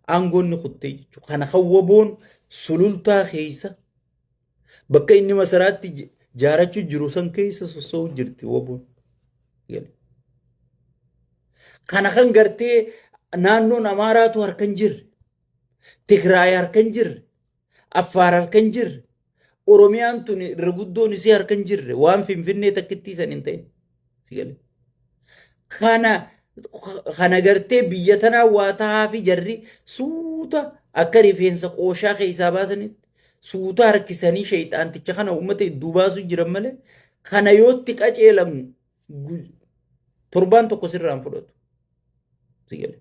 Aangoon ni kuttee jechuudha. Kana kan waboon sulultaa keessa bakka inni masaraatti jaarachuu jiru san keessa sossoo'u jirti waboon. Kana kan gartee naannoon Amaaraatu harka hin jirre, Tigraay harka hin jirre, Affaar harka hin jirre, Oromiyaan tun irra guddoon isii harka hin jirre waan Finfinnee takkittii san hin ta'in. Si galee. Kana kana gartee biyya tanaa waa tahaa fi jarri suuta akka rifeensa qooshaa keessaa baasanitti suuta harkisanii sheeyxaanticha kana uummata hedduu baasuu jiran malee kana yootti qaceelan torbaan tokko sirraan fudhatu. Si galee.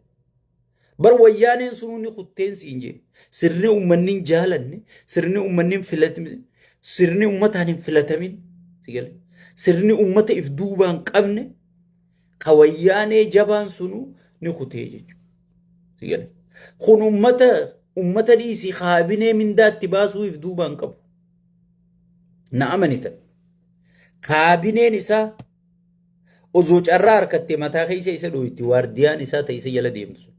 Bar wayyaaneen sunuu ni kutteen siin jee. Sirni uummanni hin jaalanne, sirni uummanni hin filatmin, sirni uummataan hin filatamin. Si galee. Sirni uummata if duubaan qabne ka wayyaanee jabaan sunuu ni kutee jechuudha. Si galee. Kun uummata uummata dhiisii kaabinee mindaatti baasuu if duubaan qabu. Na amani ta'e. Kaabineen isaa Osoo carraa harkattee mataa keessa isa dhooyti waardiyaan isaa ta'e isa jala deemtu sun.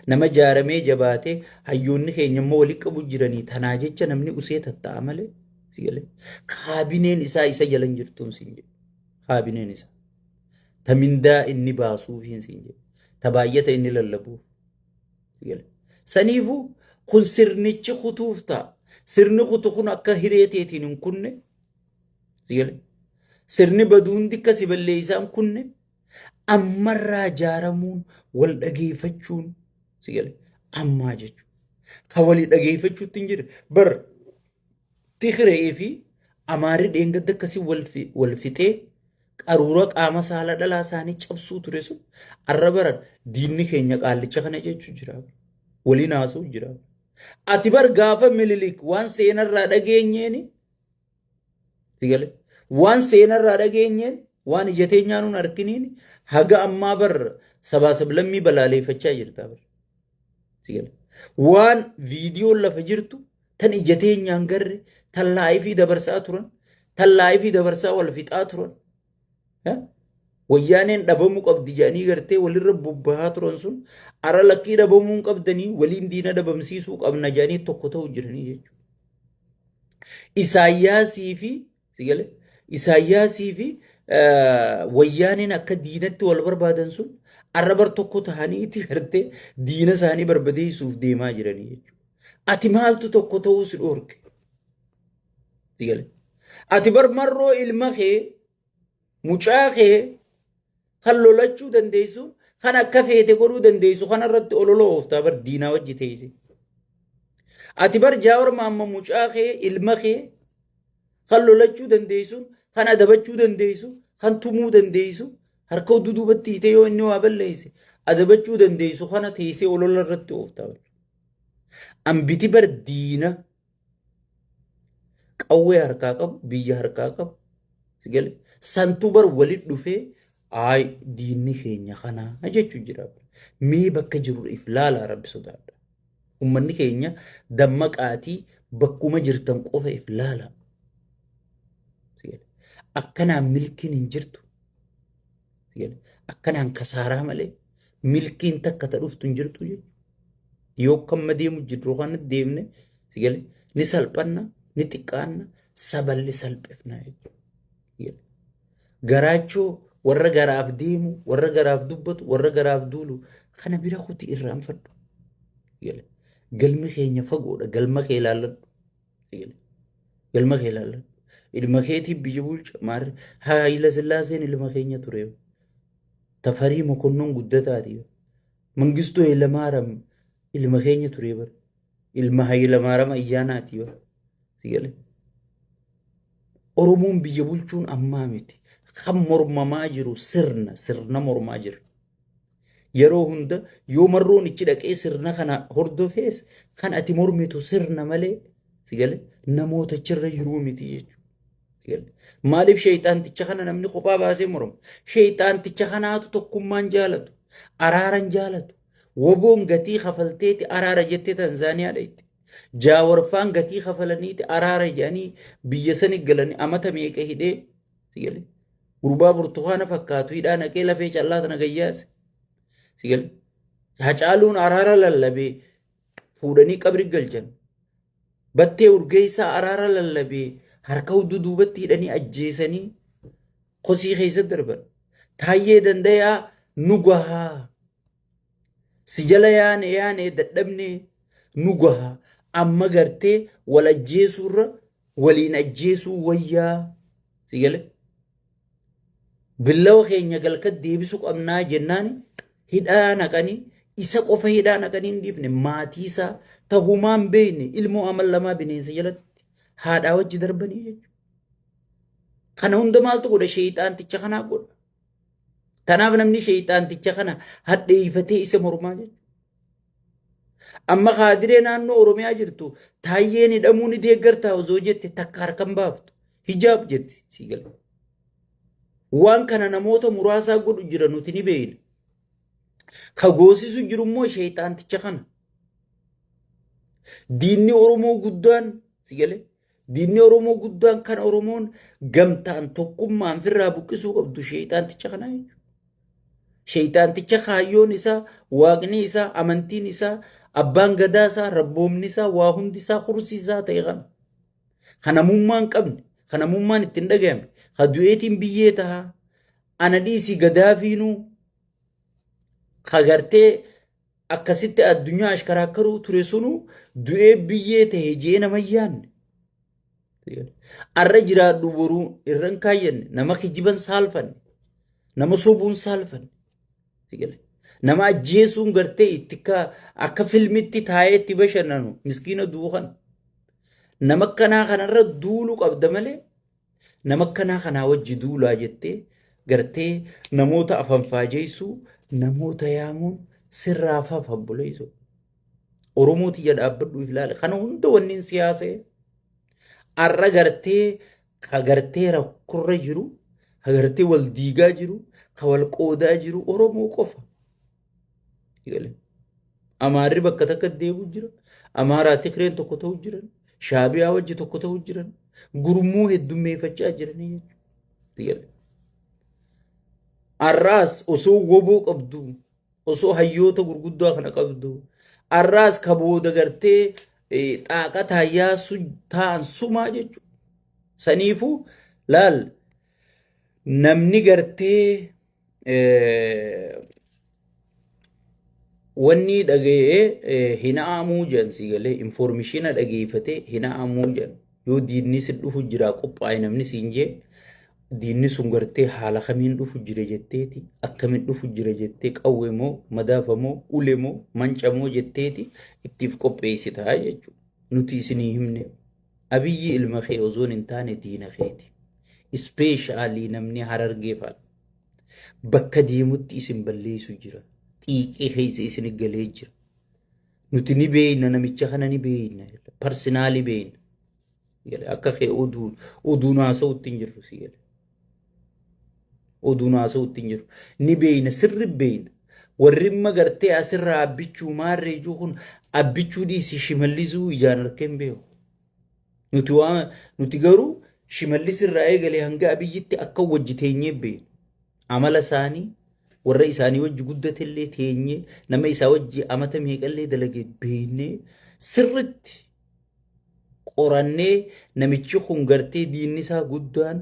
Nama jaaramee jabaatee hayyoonni keenya immoo walitti qabu jiranii tanaa jecha namni usee tatta'a malee. Kaabineen isaa isa jala hin jirtuun siin jedhu. Kaabineen isaa. Ta mindaa inni baasuufiin siin jedhu. Ta baay'ata inni lallabuuf. Saniifuu kun sirnichi kutuuf ta'a. Sirni kutu kun akka hiree teetiin hin kunne Sigale. Sirni baduu hundi akka si balleessaan kunne ammarraa jaaramuun wal dhageeffachuun sigale ammaa jechuudha. Ka walii dhageeffachuutti hin jirre bar Tigree fi Amaarri dheengadda akkasii wal fixee qaruura qaama saala dhalaa isaanii cabsuu ture sun arra bara diinni keenya qaallicha kana jechuu jira. Waliin haasuu jira. Ati bar gaafa Mililik waan seenarraa dhageenyeeni Sigale. Waan seenarraa dhageenyeen waan ija teenyaan nun arkiniin haga ammaa bar sabaa sablammii balaaleeffachaa jirta bar. Sigale. Waan viidiyoon lafa jirtu tan ija teenyaan garre tan laayifii dabarsaa turan tan laayifii dabarsaa wal fixaa turan. Wayyaaneen dhabamuu qabdi jedhanii gartee walirra bobbahaa turan sun ara lakkii dhabamuu hin qabdanii waliin diina dhabamsiisuu qabna jedhanii tokko ta'u jiranii jechuudha. Isaayyaasii fi sigale Isaayyaasii fi wayyaaneen akka diinatti wal barbaadan sun arra bar tokko ta'anii itti gartee diina isaanii barbadeessuuf deemaa jiranii jechuudha. Ati maaltu tokko ta'uu si dhoorke? Sigale. Ati bar marroo ilma kee mucaa kee kan lolachuu dandeessu kan akka feete godhuu dandeessu kana irratti olola ooftaa bar diinaa wajji teesse. Ati bar jaawar maamma mucaa kee ilma kee kan lolachuu dandeessu kan adabachuu dandeessu kan tumuu dandeessu harka duubatti hiitee yoo inni waa balleesse adabachuu dandeessu kana teessee olola irratti ooftaa bar. Ambiti bar diina qawwee harkaa qabu biyya harkaa qabu si gale santu bar walit dhufee aay diinni keenya kanaa jechuu jira mee bakka jiru if laalaa rabbi sodaadha ummanni keenya dammaqaatii bakkuma jirtan qofa if laalaa si gale akkanaan milkiin hin jirtu si gale akkanaan kasaaraa malee milkiin takka ta dhuftu hin jirtu jechuudha Yoo akka amma deemu jirru kana deemne si gale ni salphanna ni xiqqaanna saballi salphifna jechuudha. Garaachoo warra garaaf deemu warra garaaf dubbatu warra garaaf duulu kana bira kuti irraanfadhu. Galmi keenya fagoodha galma kee ilaalladhu. Galma kee ilaalladhu. Ilma keetiif biyya bulcha maarri Haayila Sillaaseen ilma keenya ture. Tafarii Mokonnon guddataati. Mangistuu Hayilamaaraam ilma keenya ture bara. Ilma Hayilamaaraam ayyaanaati bara. Si gale. Oromoon biyya bulchuun ammaa miti. Kan mormamaa jiru sirna sirna mormaa jira. Yeroo hunda yoo marroon ichi dhaqee sirna kana hordofees kan ati mormitu sirna malee si gale namoota achirra jiruu miti jechuudha. Maaliif sheeyxaanticha kana namni kophaa baasee morma? Sheeyxaanticha kanaatu tokkummaan jaalatu, araaran jaalatu. Woboon gatii kafalteeti araara jettee Tanzaaniyaa dhayte. Jaawarfaan gatii kafalaniiti araara jedhanii biyya sani galanii amata meeqa hidhee si gale. Gurbaa burtukaana fakkaatu hidhaa naqee lafee callaa tana gayyaase. Si gale. Hacaaluun araara lallabee fuudhanii qabri galchan. Battee Urgeessaa araara lallabee harka hudduu duubatti hidhanii ajjeesanii kosii keessa darban. Taayyee Dandayaa nu gahaa. Si jala yaane yaane dadhabne nu gahaa. Amma gartee wal ajjeesuurra waliin ajjeesuu wayyaa. Si galee? Billawa keenya galka deebisuu qabnaa jennaan hidhaa naqanii isa qofa hidhaa naqanii hin dhiifne maatii isaa tahumaa hin beekne ilmoo amal lamaa bineensa jalatti haadhaa wajji darbanii jechuudha. Kana hunda maaltu godha sheeyxaanticha kanaa godha. Tanaaf namni sheeyxaanticha kana hadheeyfatee isa mormaa jechuudha. Amma kaadiree naannoo Oromiyaa jirtu taayyeen hidhamuu ni deeggartaa osoo jette takka harkan baaftu. Hijaab jetti sii gala. Waan kana namoota muraasaa godhu jira nuti ni beekna. Ka goosisu jiru immoo sheeyxaanticha kana. Diinni Oromoo guddaan si galee diinni Oromoo guddaan kan Oromoon gamtaan tokkummaan firraa buqqisuu qabdu sheeyxaanticha kanaa jechuudha. Sheeyxaanticha kaayyoon isaa, waaqni isaa, amantiin isaa, abbaan gadaa isaa, rabboomni isaa, waa hundi isaa, kursi isaa ta'e kana. Kan namummaa hin qabne, kan namummaan itti hin dhagayamne, kan du'eetiin biyyee tahaa, ana dhiisii gadaafiinuu, ka gartee akkasitti addunyaa ashkaraakkaruu ture sunuu du'ee biyyee ta'e jee nama hin yaanne. Arra jiraadhu boruu irra hin kaayyanne nama kijiban saalfanne nama sobuun saalfanne. Nama ajjeesuun gartee itti akka filmitti taa'ee itti bashannanu miskiina du'u kana. Nama akkanaa kanarra duulu qabda malee Nama akkanaa kanaa wajji duulaa jettee gartee namoota afanfaajeessuu namoota yaamuun sirraa fafa obboleessoo. Oromoo tiyya dhaabbadhu if ilaali. Kana hunda wanni siyaasee har'a gartee ka gartee rakkorra jiru, ka gartee wal diigaa jiru, ka wal qoodaa jiru Oromoo qofa. Amaarri bakka takka deebi'u jira. Amaaraa Tigreen tokko ta'u jiran. Shaabiyaa wajji tokko ta'u jiran. Gurmuu heddummeeffachaa jiranii jechuudha. Har'aas osoo woboo qabdu, osoo hayyoota gurguddaa kana qabdu, har'aas ka booda gartee xaaqa taayyaa taa'an sumaa jechuudha. Saniifuu laal namni gartee Wanni dhaga'ee hin ha'amuu jedhan si galee informishiina dhageeffatee hin ha'amuu jedhan yoo diinni si dhufu jira qophaa'e namni siin jee diinni sun gartee haala kamiin dhufu jira jetteeti akkamiin dhufu jira jettee qawwee moo madaafa moo ule moo manca moo jetteeti ittiif qopheessitaa jechuudha. Nuti isinii himne Abiyyi ilma kee osoon hin taane diina keeti. Ispeeshaalii namni Harargee fa'a. Bakka deemutti isin balleessu jira. Xiiqii keessa isin galee jira. Nuti ni beeyna namicha kana ni beeyna. Parsinaalii beeyna. Akka kee oduu oduun haasa'utti hin jirru si gale. Oduun haasa'utti hin jirru. Ni beeyna sirri beeyna. Warri imma gartee asirraa abbichuu maarree jiru kun abbichuu dhiisi shimallisuu ijaan harkee hin beeku. Nuti waan nuti garuu Shimallis irraa eegalee hanga Abiyyitti akka wajji teenyee beekna. Amala isaanii warra isaanii wajji guddatellee teenyee nama isaa wajji amata meeqallee dalage beeknee sirritti qorannee namichi kun gartee diinni isaa guddaan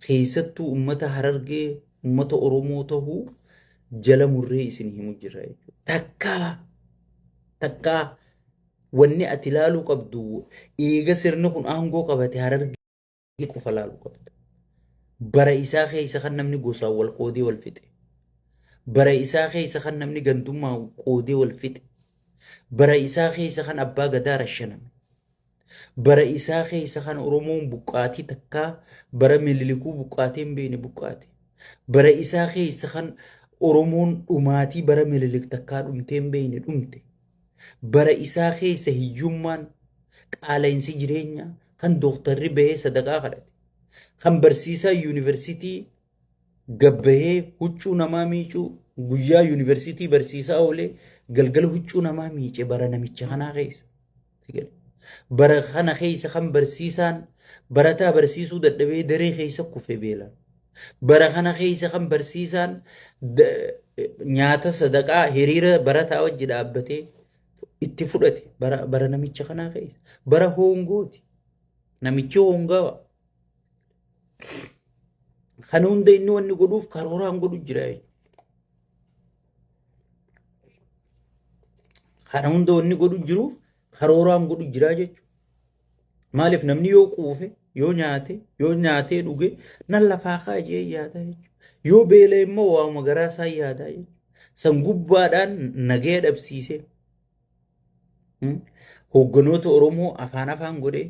keessattuu uummata Harargee uummata Oromoo tahuu jala murree isin himu jira jechuudha. Takkaa takkaa Wanni ati ilaaluu qabdu eega sirni kun aangoo qabate Harargee qofa ilaaluu qabda. Bara isaa keessa kan namni gosaan wal qoodee wal fixe. Bara isaa keessa kan namni gandummaan qoodee wal fixe. Bara isaa keessa kan abbaa gadaa rashaname. Bara isaa keessa kan Oromoon buqqaatii takkaa bara Minilikuu buqqaatee hin beekne buqqaate. Bara isaa keessa kan Oromoon dhumaatii bara Minilik takkaa dhumtee hin beekne dhumte. Bara isaa keessa hiyyummaan, qaala'insi jireenyaa, kan dooktarri bahee sadaqaa kadhate, kan barsiisaa yuunivarsiitii gabbahee huccuu namaa miicuu guyyaa yuunivarsiitii barsiisaa oolee galgala huccuu namaa miice bara namicha kanaa keessa. Bara kana keessa kan barsiisaan barataa barsiisuu dadhabee daree keessa kufe beelaan. Bara kana keessa kan barsiisaan nyaata sadaqaa hiriira barataa wajji dhaabbatee itti fudhate bara namicha kanaa keessa. Bara hongooti. Namichi hongawa. Kana hunda inni wanni godhuuf karooraan godhu jira jechuudha. Kana hunda wanni godhu jiruuf karooraan godhu jira jechuudha. Maaliif namni yoo quufe, yoo nyaate, yoo nyaatee dhuge nan lafaa ka'a jee yaada jechuudha. Yoo beela immoo waanuma garaa isaa yaada jechuudha. San gubbaadhaan nagaya dhabsiisee hoogganoota Oromoo afaan afaan godhee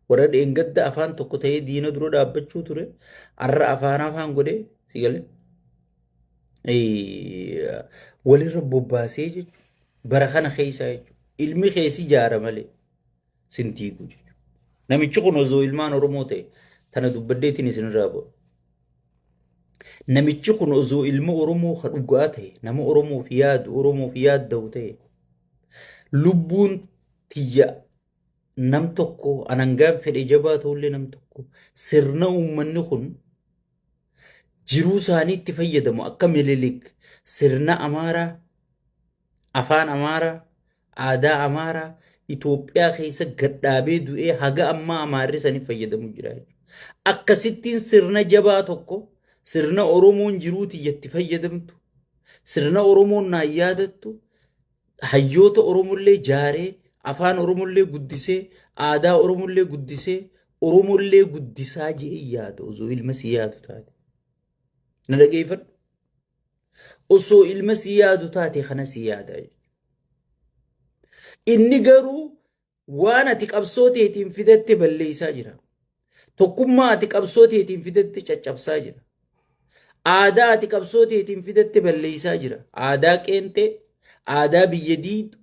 warra dheengadda afaan tokko ta'ee diina dura dhaabbachuu ture har'a afaan afaan godhee si galee walirra bobbaasee jechuudha. Bara kana keessa jechuudha. Ilmi keessi jaara malee sin diigu jechuudha. Namichi kun osoo ilmaan Oromoo ta'e tana dubbaddeetiin isinirraa bu'a. Namichi kun osoo ilma Oromoo ka dhugaa ta'e nama Oromoof yaadu Oromoof yaadda'u ta'e lubbuun tiyya nam tokko anangaan fedhe jabaa ta'ullee nam tokko sirna uummanni kun jiruu isaanii itti fayyadamu akka Minilik sirna Amaaraa afaan Amaaraa aadaa Amaaraa Itoophiyaa keessa gadhaabee du'ee haga ammaa Amaarri saniif fayyadamu jira jechuudha. Akkasittiin sirna jabaa tokko sirna Oromoon jiruu tiyyatti fayyadamtu sirna Oromoon naan yaadattu hayyoota Oromollee jaaree afaan Oromollee guddisee aadaa Oromollee guddisee Oromollee guddisaa je'ee yaada osoo ilma si yaadu taate. Na dhageeffadhu. Osoo ilma si yaadu taate kana si yaada. Inni garuu waan ati qabsoo teetiin fidatte balleessaa jira. Tokkummaa ati qabsoo teetiin fidatte caccabsaa jira. Aadaa ati qabsoo teetiin fidatte balleessaa jira. Aadaa qeenxee, aadaa biyya diidu,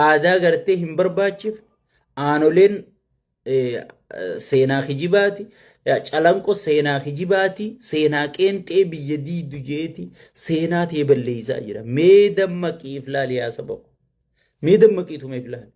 aadaa gartee hin barbaachifne, aanoleen seenaa kijibaati, calanqo seenaa kijibaati, seenaa qeenxee biyya diidu jeeti seenaa tee balleessaa jira. Mee dammaqiif laali yaa saba koo. Mee dammaqiitu meef laali.